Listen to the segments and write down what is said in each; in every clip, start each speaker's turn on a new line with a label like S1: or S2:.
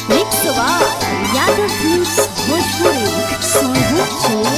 S1: Mix by Yadav films Bhojpuri Sonu चले।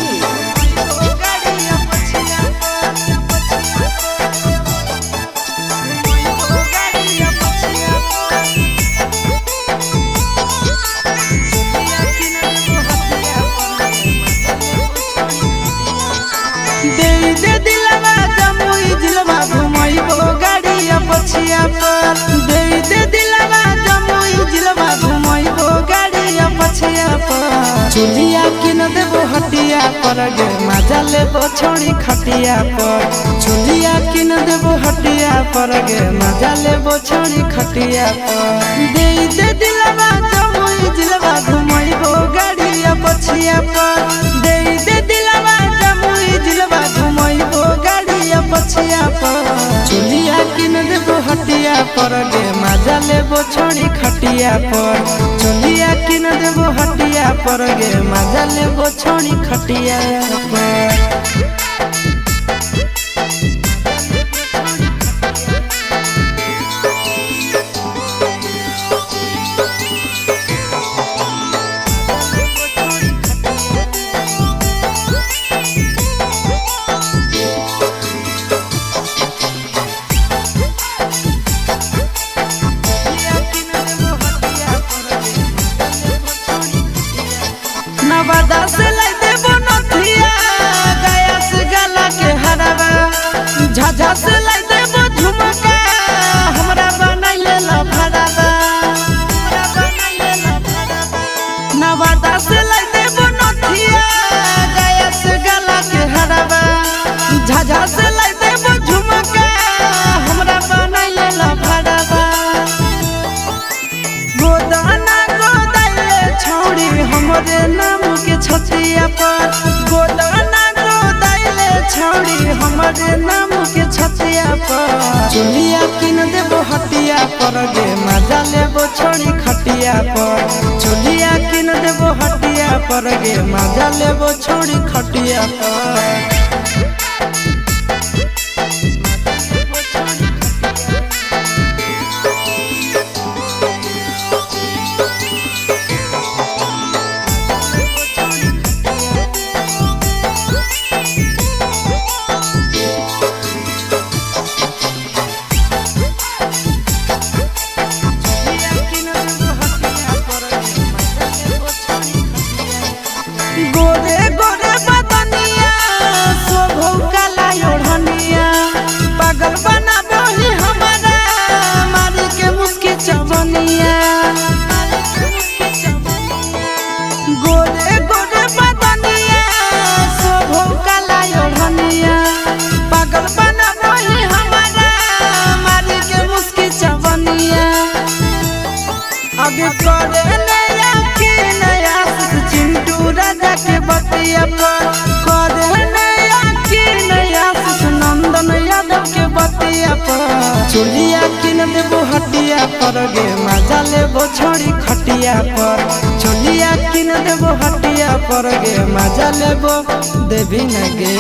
S2: दे दे दिलवा जमुई जिलवा घुमैबो गाड़िया पछिया पर। दे दे दिलवा जमुई जिलवा घुमैबो गाड़िया पछिया पर। चुलिया किन देबो हटिया पर गे मजा लेबो छोड़ी खटिया पर। चुलिया किन देबो हटिया पर गे मजा लेबो छोड़ी खटिया पर। दे दे दिलवा जमुई जिलवा घुमैबो गाड़िया पछिया पर। दे दे दिलवा जमुई जिलवा घुमैबो गाड़िया पछिया पर। चुलिया किन देबो हटिया पर गे मजा लेबो छोड़ी खटिया पर। चुलिया किन देबो हटिया पर गे मजा लेबो छोड़ी खटिया पर। नवादा से लाई देबो नथिया, गया से गला के हरावा। झाझा से लाई देबो झुमका, हमरा बनाइले लफड़ावा। नवादा से लाई देबो नथिया, गया से गला के हरावा। झाझा से लाई देबो झुमका, हमरा बनाइले लफड़ावा। गोदाना गोदाइले छौड़ी हमरे नाम के छतिया पर। गोदाना गोदाइले छौड़ी हमरे नाम के छतिया पर। चुलिया किन देबो हटिया पर गे मजा लेबो छोड़ी खटिया पर। चुलिया किन देबो हटिया पर गे मजा लेबो छोड़ी खटिया पर। गोरे गोरे बदनिया शोभौ काला ओढ़निया, पागल बनाबही हमरा मारी के मुस्की चवनिया। गोरे गोरे बदनिया शोभौ काला ओढ़निया, पागल बनाबही हमरा मारी के मुस्की चवनिया। आगे करे नया के नया चिंटू राजा के बतिया पर। करे नया के नया नंदन यादव के बतिया पर। चुलिया किन देबो हटिया पर गे मजा लेबो छोड़ी खटिया पर। चुलिया किन देबो हटिया पर गे मजा लेबो देवी न गे।